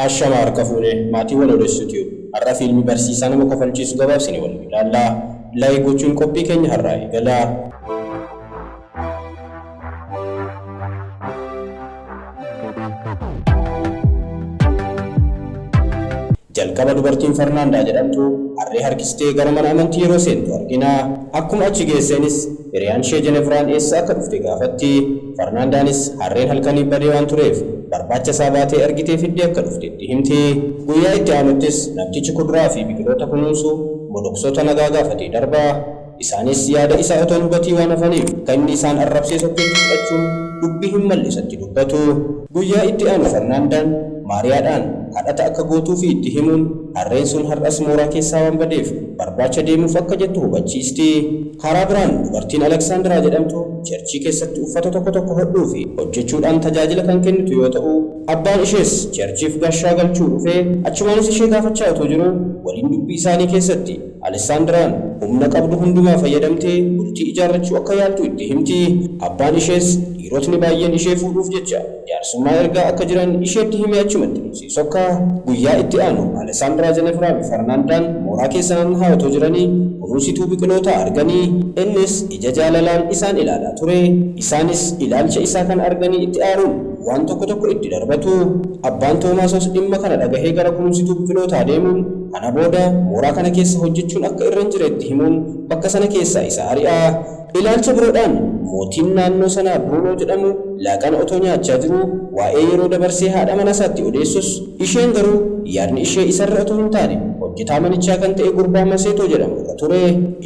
Ashama harka fuune maatii Waloo Tube, har'a fiilmii barsiisaa nama kofalchiisu gabaabsine waliin ilaallaa. Like gochuun qophii keenya har'aa eegalaa. Jalqaba dubartiin Farnaandaa jedhamtu harree harkistee gara mana amantii yeroo seentu argina. Akkuma achi geesseenis hiriyaan ishee Jenevraan eessa akka dhufte gaafatti. Farnaandaanis harreen halkanii badee waan tureef barbaacha isaa baatee argitee fiddee akka dhufte itti himti. Guyyaa itti aanuttis namtichi kuduraa fi biqiloota kunuunsu moloksoota nagaa gaafatee darba. Isaanis yaada isaa otoo hin hubatii waan hafaniif kan inni isaan arrabsee sokkeetti fudhachuun dubbii hin malle isatti dubbatu. Guyyaa itti aanu Farnaandaan Maariyaadhaan kadhata akka gootuufi itti himuun harreen sun har'as mooraa keessaa waan badeef barbaacha deemuuf akka jettu hubachiisti. Karaa biraan dubartiin Aleksaandiraa jedhamtu cherchii keessatti uffata tokko tokko hodhuu fi hojjechuudhaan tajaajila kan kennitu yoo ta'u, abbaan ishees cherchiif gashaa galchuu dhufee achumaanis ishee gaafachaa otoo jiruu waliin dubbii isaanii keessatti Alessaandiraan humna qabdu hundumaa fayyadamtee bultii ijaarrachuu akka yaaltu itti himti. Abbaan ishees dhiirotni baay'een ishee fuudhuuf jecha jaarsummaa ergaa akka jiran isheetti himee achumatti dhiisee sokka. Guyyaa itti aanu Alessaandiraa, Jenefiraa fi Farnaandaan mooraa keessa naannahaa otoo jiranii kunuunsituu biqilootaa arganii. Innis ija jaalalaan isaan ilaalaa ture. Isaanis ilaalcha isaa kana arganii itti aaruun waan tokko tokko itti darbatu. Abbaan Toomaasos dhimma kana dhagahee gara kunuunsituu biqilootaa deemuun kana booda mooraa kana keessa hojjechuun akka irra hin jire itti himuun bakka sana keessaa isa ari'a. Ilaalcha biroodhaan mootiin naannoo sanaa Bruunoo jedhamu laaqana otoo nyaachaa jiruu waa'ee yeroo dabarsee haadha manaasaatti odeessus, isheen garuu yaadni ishee isarra otoo hin taane hojjetaa manichaa kan ta'e gurbaa Maseetoo jedhamu irra ture.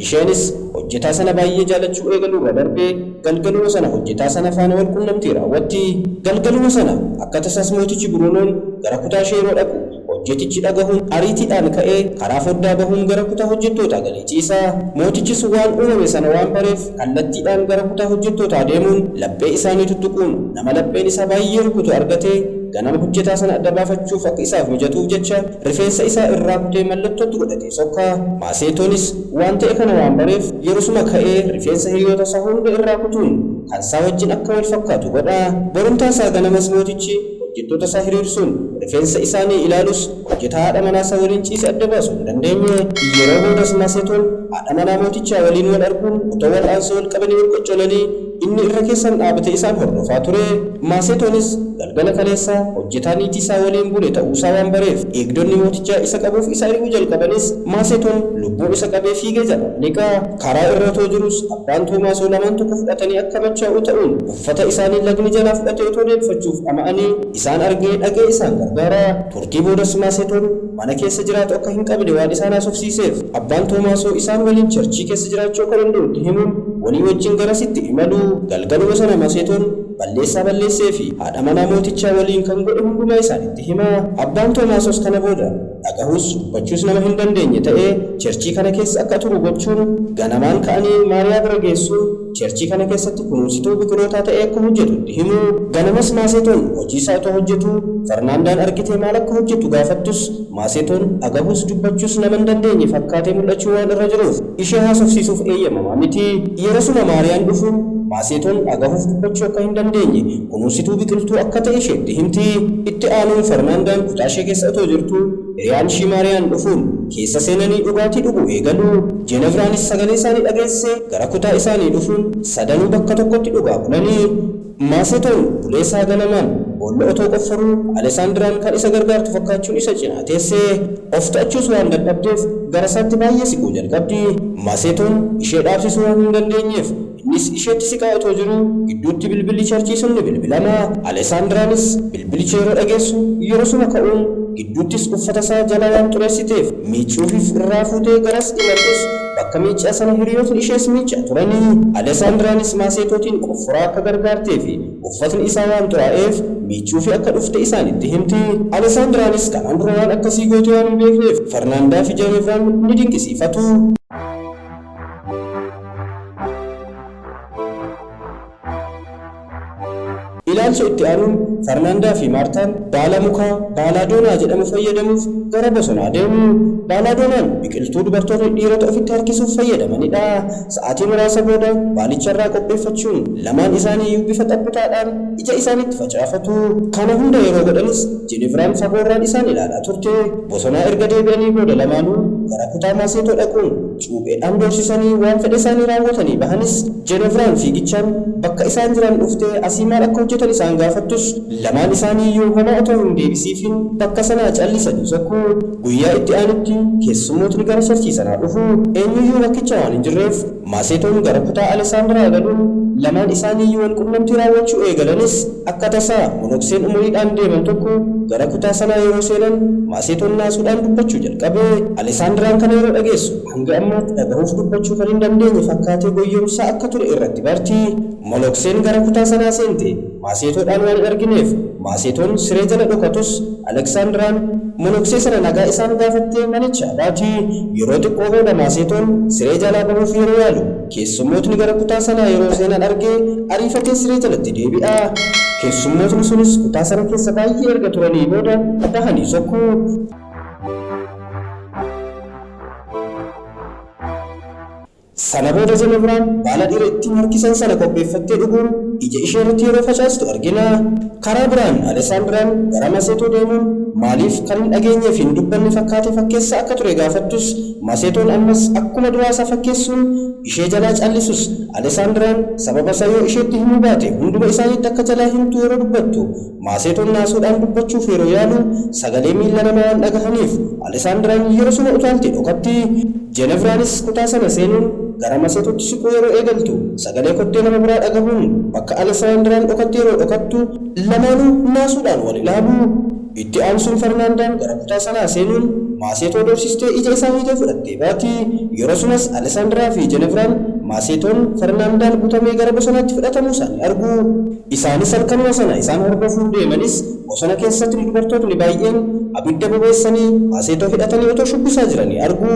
Isheenis hojjetaa sana baay'ee jaalachuu eegaluurra darbee galgaluma sana hojjetaa sana faana wal qunnamtii raawwatti. Galgaluma sana akka tasaas mootichi Bruunoon gara kutaa ishee yeroo dhaqu hojjetichi dhagahuun ariitiidhaan ka'ee karaa foddaa bahuun gara kutaa hojjettootaa galee ciisa. Mootichis waan uumame sana waan bareef kallattiidhaan gara kutaa hojjettootaa deemuun laphee isaanii tuttuquun nama lapheen isaa baay'ee rukutu argatee ganama hojjetaa sana adda baafachuuf akka isaaf mijatuuf jecha rifeensa isaa irraa kutee mallattootti godhatee sokka. Maaseetoonis waan ta'e kana waan bareef yerosuma ka'ee rifeensa hiriyoota isaa hunda irraa kutuun kan isaa wajjin akka wal fakkaatu godha. Borumtaa isaa ganamas mootichi hojjettoota isaa hiriirsuun rifeensa isaanii ilaalus hojjetaa haadha manaa isaa waliin ciise adda baasuu hin dandeenye. Yeroo boodas Maseetoon haadha manaa mootichaa waliin wal arguun otoo wal'aansoo wal qabanii wal qoccolanii inni irra keessan dhaabatee isaan hordofaa ture. Maaseetoonis galgala kaleessaa hojjetaa niitii isaa waliin bule ta'uusaa waan bareef eegdonni mootichaa isa qabuuf isa ari'uu jalqabanis Maaseetoon lubbuun isa qabee fiigee jalaa miliqa. Karaa irra otoo jirus abbaan Toomaasoo lamaan tokko fudhatanii akka machaa'u ta'uun uffata isaanii lagni jalaa fudhatee otoo deebifachuuf dhama'anii isaan argee dhaqee isaan gargaara. Turtii boodas Maasetoon mana keessa jiraatu akka hin qabne waan isaan haasofsiiseef abbaan Toomaasoo isaan waliin cherchii keessa jiraachuu akka danda'u itti himuun walii wajjin garasitti imalu. Galgaluma sana Maseetoon balleessaa balleessee fi haadha manaa mootichaa waliin kan godhe hundumaa isaanitti hima. Abbaan Toomaasos kana booda dhagahuus dubbachuus nama hin dandeenye ta'ee cherchii kana keessa akka turu gochuun ganamaan ka'anii Maariyaa bira geessuun cherchii kana keessatti kunuunsituu biqilootaa ta'ee akka hojjetu itti himu. Ganamas Maasetoon hojii isaa otoo hojjetuu Farnaandaan argitee maal akka hojjetu gaafattus Maasetoon dhagahuus dubbachuus nama hin dandeenye fakkaatee mul'achuu waan irra jiruuf ishee haasofsiisuuf eeyyamamaa miti. Yerosuma Maariyaan dhufuun Maasetoon dhagahuuf dubbachuu akka hin dandeenye kunuunsituu biqiltuu akka ta'e isheetti himti. Itti aanuun Farnaandaan kutaa ishee keessa otoo jirtuu hiriyaan ishii Maariyaan dhufuun keessa seenanii dhugaatii dhuguu eegalu. Jenevraanis sagalee isaanii dhageessee gara kutaa isaanii dhufuun sadanuu bakka tokkotti dhugaa bulanii. Maasetoon buleesaa ganamaan boolla otoo qofforuu Alesaandiraan kan isa gargaartu fakkaachuun isa cinaa teessee of to'achuus waan dadhabdeef gara isaatti baay'ee siquu jalqabdi. Maasetoon ishee dhaabsisuu waan hin dandeenyeef innis isheetti siqaa otoo jiruu gidduutti bilbilli cherchii sun ni bilbilama. Alesaandiraanis bilbilicha yeroo dhageessu yerosuma ka'uun gidduuttis uffata isaa jalaa waan xureessiteef miiccuufiif irraa fuutee garas imaltus bakka miiccaa sana hiriyootni ishees miiccaa turanii. Alesaandiraanis Maaseetootiin qofforaa akka gargaartee fi uffatni isaa waan xuraa'eef miiccuufi akka dhufte isaanitti himti. Alesaandiraanis kanaan dura waan akkasii gootee waan hin beekneef Farnaandaa fi Jenevraan ni dinqisiifatu. Ilaalcha itti aanuun Farnaandaa fi Maartaan baala mukaa baalaadoonaa jedhamu fayyadamuuf gara bosonaa deemu. Baaladoonaan biqiltuu dubartoonni dhiirota ofitti harkisuuf fayyadamanidha. Sa'aatii muraasa booda baalicharraa qopheeffachuun lamaan isaaniiyyuu bifa xabbitaadhaan ija isaaniitti facaafatu. Kana hunda yeroo godhanis Jenevraan fagoorraan isaan ilaalaa turte. Bosonaa erga deebi'anii booda lamaanuu gara kutaa Maaseetoo dhaquun cuupheedhaan doorsisanii waan fedha isaanii raawwatanii bahanis, Jenevraan fiigichaan bakka isaan jiran dhuftee asii maal akka hojjetan isaan gaafattus lamaan isaaniiyyuu homaa otoo hin deebisiifin bakka sanaa callisanii sokku. Guyyaa itti aanutti keessummootni gara charchii sanaa dhufu. Eenyuyyuu bakkicha waan hin jirreef Maaseetoon gara kutaa Alesaandiraa galuun lamaan isaaniiyyuu walqunnamtii raawwachuu eegalanis, akka tasaa monokseen umuriidhaan deeman tokko gara kutaa sanaa yeroo seenan Maaseetoon naasuudhaan dubbachuu jalqabe. Alesaandiraan kana yeroo dhageessu hanga ammaatti dhagahuuf dubbachuu kan hin dandeenye fakkaatee goyyomsaa akka ture irratti barti. Molokseen gara kutaa sanaa seente Maaseetoodhaan waan hin argineef Maaseetoon siree jala dhokatus Aleksaandiraan monoksee sana nagaa isaan gaafattee manichaa baati. Yeroo xiqqoo booda Maaseetoon siree jalaa bahuuf yeroo yaalu keessummootni gara kutaa sanaa yeroo seenan argee ariifatee siree jalatti deebi'a. Keessummootni sunis kutaa sana keessa baay'ee erga turanii booda bahanii sokku. Sana booda Jenevraan baala dhiira ittiin harkisan sana qopheeffattee dhuguun ija ishee irratti yeroo facaastu argina. Karaa biraan Alesaandiraan gara Maseetoo deemuun maaliif kan hin dhageenyee fi hin dubbanne fakkaatee fakkeessaa akka ture gaafattus Maseetoon ammas akkuma duraasaa fakkeessuun ishee jalaa callisus, Alesaandiraan sababasaa yoo isheetti himuu baate hunduma isaaniitti akka jalaa himtu yeroo dubbattu Maaseetoon naasuudhaan dubbachuuf yeroo yaalu sagalee miilla namaa waan dhagahaniif Alesaandiraan yerosuma utaaltee dhokatti. Jenevraanis kutaa sana seenuun gara Maseetootti siquu yeroo eegaltu sagalee kottee nama biraa dhagahuun bakka Alesaandiraan dhokatte yeroo dhokattu lamaanuu naasuudhaan wal ilaalu. Itti aansuun Farnaandaan gara kutaa sanaa seenuun Maaseetoo doorsistee ija isaa hiitee fudhattee baati. Yerosumas Alesaandiraa fi Jenevraan Maaseetoon Farnaandaan butamee gara bosonaatti fudhatamuu isaanii argu. Isaanis halkanuma sana isaan hordofuun deemanis bosona keessatri dubartootni baay'een abidda bobeessanii Maaseetoo hidhatanii otoo shubbisaa jiranii argu.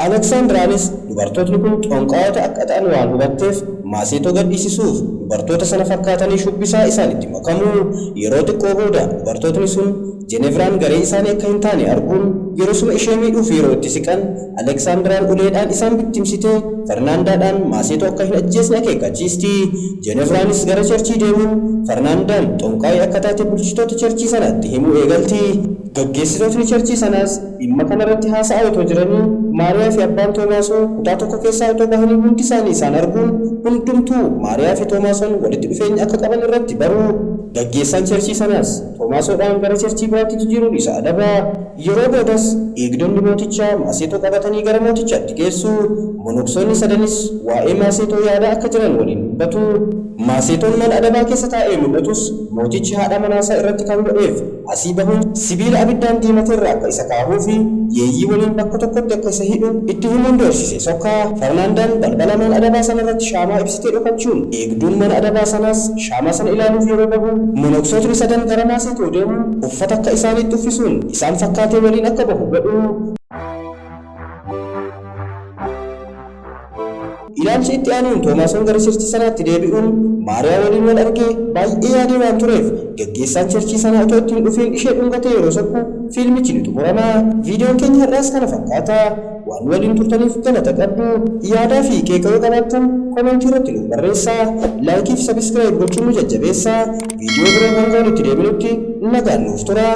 Aleksaandiraanis dubartootni kun xonqaayota akka ta'an waan hubatteef Maaseetoo gadhiisisuuf dubartoota sana fakkaatanii shubbisaa isaanitti makamu. Yeroo xiqqoo booda dubartootni sun Jenevraan garee isaanii akka hin taane arguun yerosuma ishee miidhuuf yeroo itti siqan Aleksaandiraan uleedhaan isaan bittimsitee Farnaandaadhaan Maaseetoo akka hin ajjeesne akeekkachiisti. Jenevraanis gara charchii deemuun Farnaandaan xonqaayii akka taate bulchitoota charchii sanaatti himuu eegalti. Gaggeessitootni charchii sanaas dhimma kanarratti haasa'aa otoo jiranii Maariyaa fi abbaan Toomaasoo kutaa tokko keessaa otoo bahanii hundi isaanii isaan arguun hundumtuu Maariyaa fi Toomaasoon walitti dhufeenya akka qaban irratti baru. Gaggeessaan charchii sanaas Toomaasoodhaan gara charchii biraatti jijiiruun isa adaba. Yeroo boodas eegdonni mootichaa Maaseetoo qabatanii gara mootichaatti geessu. Monoksoonni sadanis waa'ee Maaseetoo yaadaa akka jiran waliin dubbatu. Maaseetoon mana adabaa keessa taa'ee mul'atus mootichi haadha manaasaa irratti kan godheef asii bahuun sibiila abiddaan diimaterra akka isa kaahuufi yeeyyii waliin bakka tokkotti akka isa hidhu itti himuun doorsisee sokka. Farnaandaan balbala mana adabaa sanarratti shaamaa ibsitee dhokachuun eegduun mana adabaa sanaas shaamaa sana ilaaluuf yeroo bahu monoksootni sadan gara Maaseetoo deemuun uffata akka isaaniitti uffisuun isaan fakkaatee waliin akka bahu godhu. Ilaalcha itti aanuun Toomaasoon gara cherchii sanaatti deebi'uun Maariyaa waliin wal argee baay'ee yaadee waan tureef gaggeessaan cherchii sanaa otoo itti hin dhufiin ishee dhungatee yeroo sokku fiilmichi ni xumurama. Viidiyoon keenya har'aas kana fakkaata. Waan nu waliin turtaniif galata qabdu. Yaadaa fi qeeqa yoo qabaattan komentii irratti nuuf barreessaa. Laayikii fi sabiskiraayib gochuun nu jajjabeessaa. Viidiyoo biroon hanga walitti deebinutti nagaan nuuf turaa.